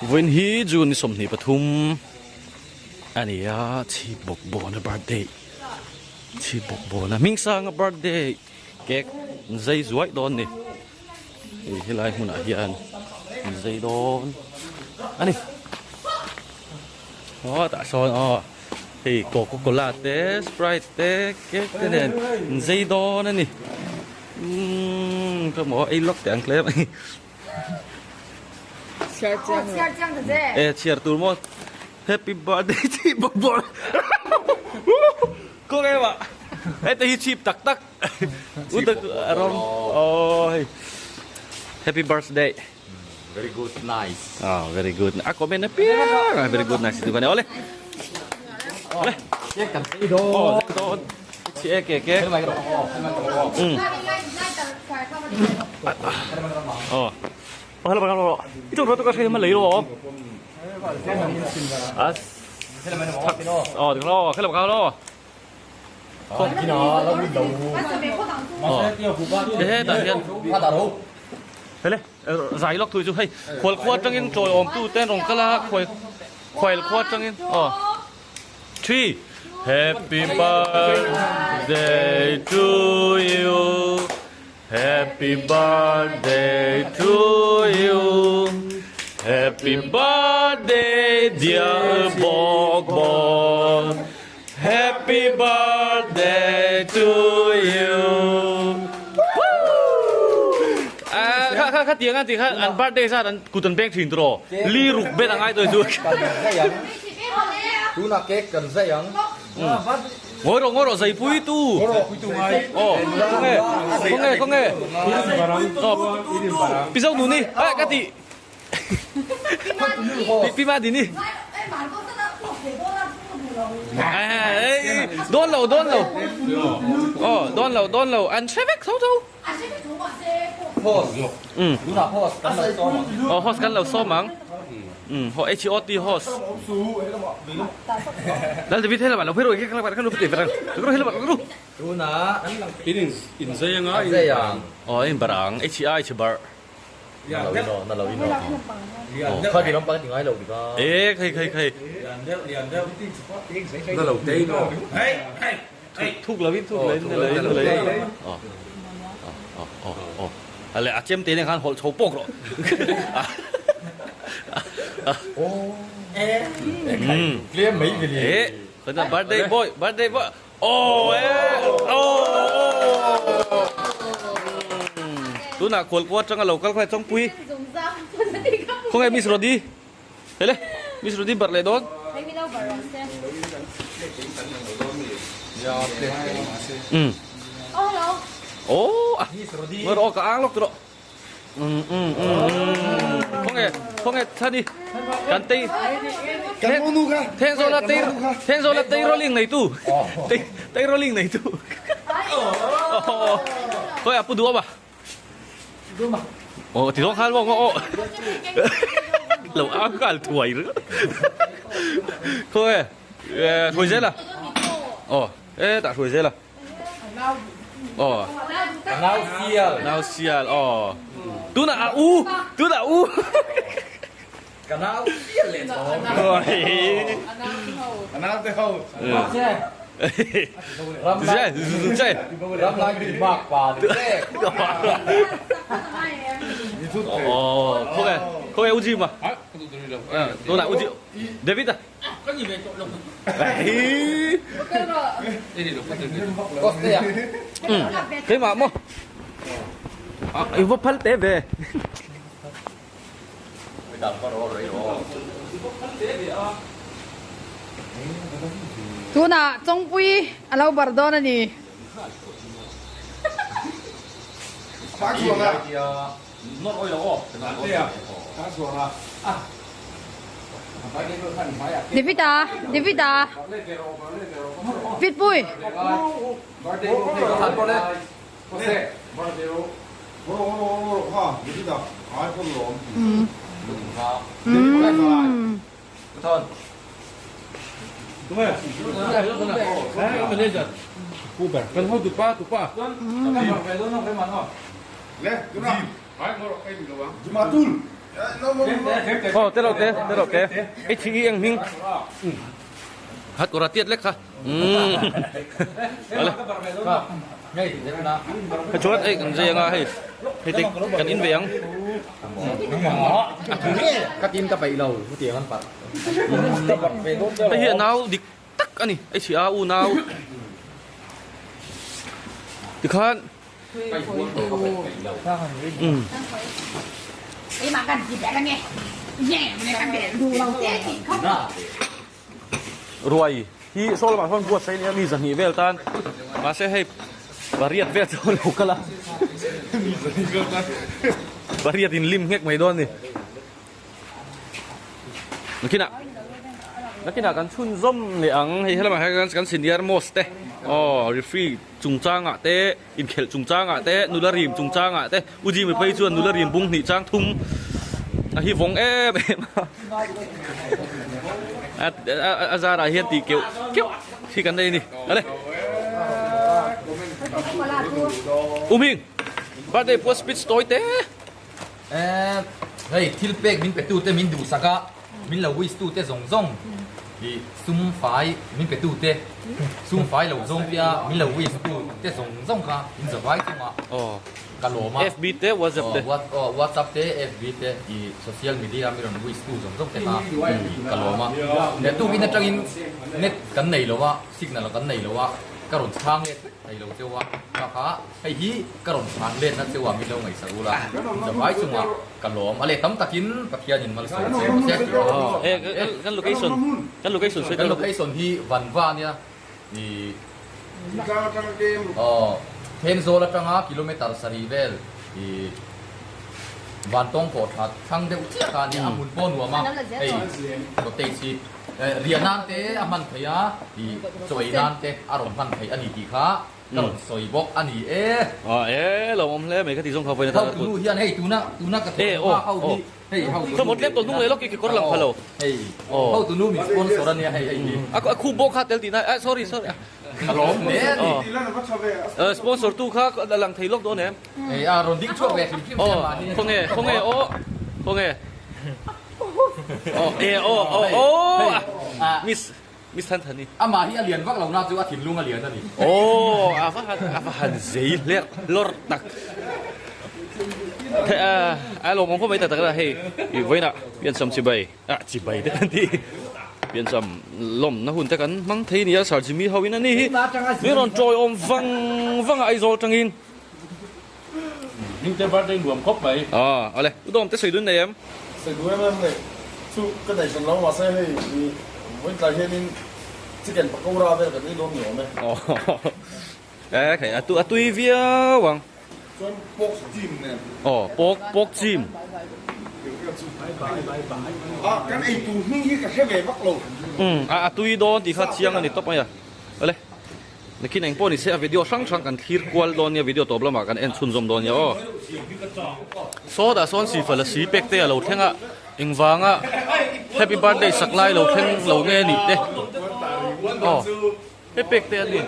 Vawiin hi June ni 23 a ni a, chhip bawk bawna birthday chhip bawk bawna hming sanga birthday cake an zai zuai dawn a ni hei helai hmunah hian an zai dawn a ni aw tah sawn aw hei coca cola te sprite te cake te nen an zai dawn a ni umm ka maw ei lawk teh ang tlem a ni. E chhiar tur maw happy birthday tih bawk bawk kawng em ah heta hi chhip tak tak u tak a rawng aw hei happy birthday very good nice ah very good a comment apiang a very good nice tu kan ole ole kan sei dawn oh dawn chi e ke ke um oh hello hello itu ro tu ka thei ma lei ro à ờ được rồi cái làm lo thế tại hiện thế le zai lok thui chu hei khual khua tangin chawi awm tu ten rawng kala khuai khual khua tangin ờ three happy birthday to you Happy birthday to you Happy birthday dear Bawkbawn Happy birthday to you Kha kha kha tiang a ti kha an birthday zat an kut an peng thin tawh li ruk bet a ngai tawh chu. Tunah cake kan zai ang. Ngawi rawh ngawi rawh zaipui tu. Aw khawnge khawnge khawnge aw pi zo nu ni eh ka ti pi pi ma di ni dawn lo dawn lo aw dawn lo dawn lo an hre vek tho tho aw host kan lo sawm ang. Um ho H O T host. Lal David hei lamah lo phei rawh khi kha kha ti verang. Ru hei lamah ru. Tuna in in zai anga in zai ang. Oh in barang H I H bar. Na lo ino na lo ino. Kha di lampang ti ngai lo di ka. E khai khai khai. Na lo te ino. Thuk lo in thuk lo in na lo in na lo in. Oh oh oh oh. Ale a chem te nen khan hawlh chho pawk rawh. Tlem mai veli. Eh, khana birthday boy, birthday boy. Oh, eh. Oh. Tuna khual ko atanga local khai chongpui. Khongai Miss Rodi. Hele, Miss Rodi bar leh dawn. Um. Oh, ah. Ngor o ka ang lok tro. Um um um. Khonge, khonge thani. Kan tei. Kan unu kha. Then zo la tei, then zo la tei rolling nei tu. Tei tei rolling nei tu. Oh. Khoi apu duwa ba. Ồ thì nó khá luôn ô. Lẩu áo cả tuổi nữa. Thôi, thôi dễ là. Ồ, ê tạ thôi dễ là. Ồ. Nau sial. Nau sial. Ồ. Tu na u, tu na u. Ka nau sial le chawm. Ôi. Anau te ho. Dễ, dễ. Ram lai ki mak pa ni te. Ồ, không nghe, không nghe Uji mà. Tôi là Uji. David à? Đấy. Coste à? Ừ. Thế mà mo. À, ivo phal te ve. Tunah Chawngpui a lo bar dawn a ni. David-a David-a Fitpui. Aw te lo te te lo te ei thi i eng hming hat kawr a tiat lek kha ale hei chuan ei kan zai anga hei hei te kan in ve ang ka tin ka peih lo hetiang an parh hei hi a nau dik tak a ni ei chhi a u nau tikhan Ruai hi saw lamah sawn buatsaih nia mi zahnih vel tan mahse hei pariat vel chu lo kal a pariat in lim nghek mai dawn a ni nakinah nakinah kan chhunzawm leh ang hei helamah hian kan senior most te aw referee chungchangah te inkhelh chungchangah te nula rim chungchangah te U Jimmy phei chuan nula rim bung hnih chang thum a hi vawng em em a a zarah hian tih keuh keuh hi kan nei a ni ale U Ming birthday puan speech tawi te. Eee hei thil pek min pe tute min duhsak a, min lo wish tute zawng zawng ih sum fai min pe tute sum fai lo zawng tia min lo wish tute zawng zawng kha in za vai chungah ka lawm a. FB te WhatsApp te. Aw WhatsApp te FB te ih social media mi rawn wish tu zawng zawng te kha ih ka lawm a. Leh tukin atangin net kan nei lo a, signal kan nei lo a, ka rawn chhang let vek thei lo cheu a, kha kha. Hei hi ka rawn chhan letna cheu ah min lo ngaihsak ula, zavai chungah ka lawm a leh tam takin Pathianin malsawm che maw se tih a ni. Kan location kan location sawi Kan location hi Vanva ania i aw Thenzawl atanga kilometer sarih vel i Vantawng pawh tha thlang deuh chiah kha ania a hmun pawh nuam a hei cottage hi riah nan te a hman theih a i chaw ei nan te a rawn hman theih a ni tih kha Ka rawn sawi bawk a ni e. Aw e lo awm hle mai ka ti zawng kha vawiin atana Hau tunu hian hei tuna tuna ka thawh hma ho hi hei hau tunu. Thawmhnaw tlem tawh hnung leh lawk i kekawr lang pha lo. Hei hau tunu min sponsor a nia hei hei hi. A khup bawk kha tel tihna eh sorry sorry. Ka lawm hle a ni. Sponsor tu kha a lang thei lawk dawn em? Hei a rawn ding chhuak ve hrim hrim sia mahni. Khawnge khawnge aw khawnge. Aw e aw aw aw miss Miss Than Thani. Amah hi a lian vak lo na chu a thinlung a lian a ni. Aw, a va han, a va han zei hlerh hlawrh tak. Hei a, a lawmawm khawp mai tak tak a, hei i vawiinah piancham chibai, ah chibai te kan ti, piancham lawmna hun te kan hmang thei nia Sir Jimmy ho in a ni hi, min rawn tawiawm vang vang a Aizawl tangin. Hmingte birthday nuam khawp mai. Aw, awle, U Dawm te sawi dun nei em? Sawi dun em em nei. Chu ka nei hran lo mahse hei i vawiin tlai hianin chicken pakora vel kan ei dawn ni awm e. Aw, e khai a a tui viau ang. Chuan pork steam nen. Aw, pork pork steam. A kan ei tur hming hi ka hre ve vak lo. Umm, a a tui dawn tih kha chiang a ni tawp mai a. Awle. Nakin eng pawh ni se a video hrang hrang kan thlir kual dawn nia video tawp lamah kan en chhunzawm dawn nia aw. Sawtah sawn sifal a si pek te a lo thleng a engvanga happy birthday sak lai lo thleng lo nge nih te aw he pek te a ni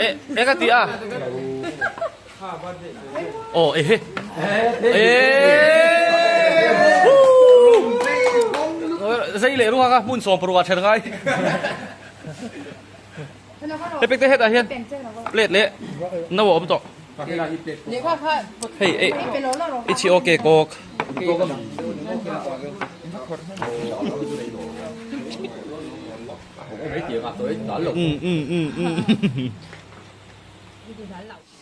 e eng a ti a aw ehe eee zai leh ruang a hmun sawm paruk ah then ngai he pek te hetah hian plate leh no a awm tawh hei ei i chhi okay kawk um um um um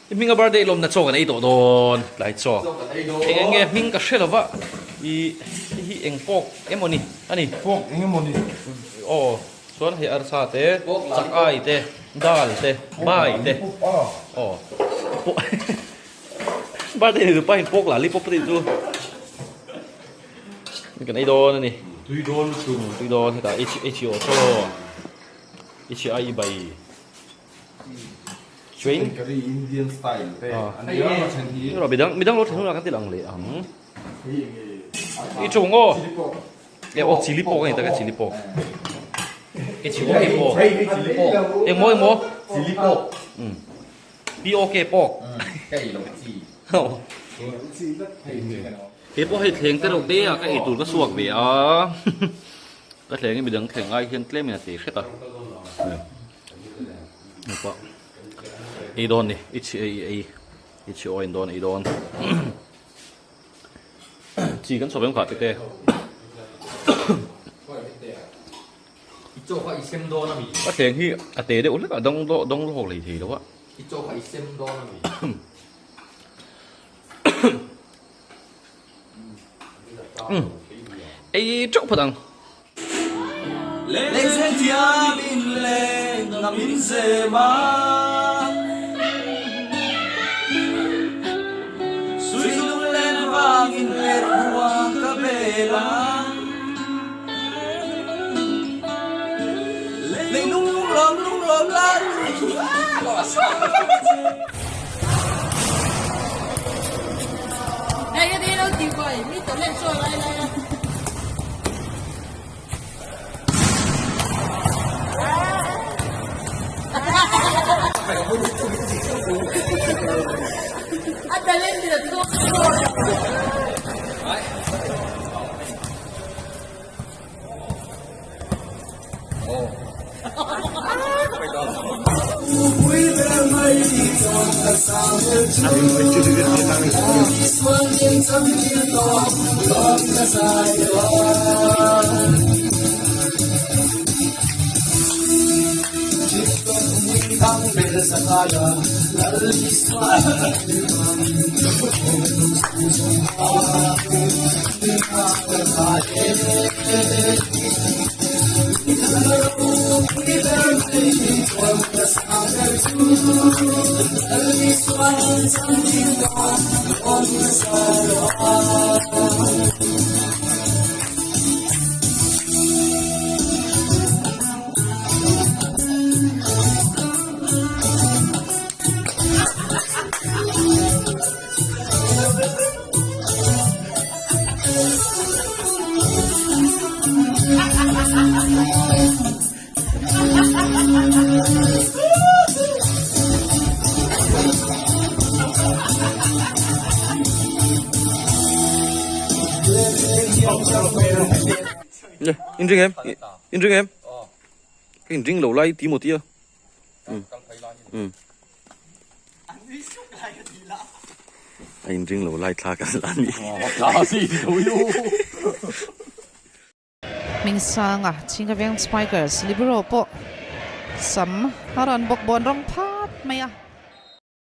I hming a birthday lawmna chaw kan ei tawh dawn tlai chaw eng eng nge hming ka hre lova i hei hi eng pawk emaw ni a ni pawk eng emaw ni aw chuan hei arsa te chak ai te dal te bai te aw. Birthday nei tupa in pork lollipop a tih chu kan ei dawn a ni. Tui dawn lutuk. Tui dawn hetah H O chaw H I bai Chicken curry Indian style te a ni a then hi. Midang midang lo then hunah kan ti lang leh ang. I chung aw. E aw chili pork a ni tak e chili pork. E chili pork pork. Chili pork. Engmaw engmaw? Chili pork. POK pork. Ka ei lo chi. He pawh hei thleng te reuh te a ka ei tur ka suak ve a. Ka thleng hi midang thleng ai hian tlem in a tei hret a. Hei pawh ei dawn ni i chhi ei ei i chhi aw in dawn ei dawn. Chi kan chhawp em kha tete. I chaw kha i sem dawn a mi? Ka thleng hi a te deuh hlek a dawng dawng lawk lei thei lo a. I chaw kha i sem dawn a mi? Ei teuh phawt ang. Lengzem thiam in leng ngam in zem a. Sui lunglen vangin let hua ka bel a. Lei lung lung lawm lung lawm la In ring em? In ring em? Ka in ring lo lai ti maw tia. A in ring lo lai thla kan la ni. Hmingsanga Chhingaveng Spikers libero pawh sam a rawn bawk bawn rawng phat mai a.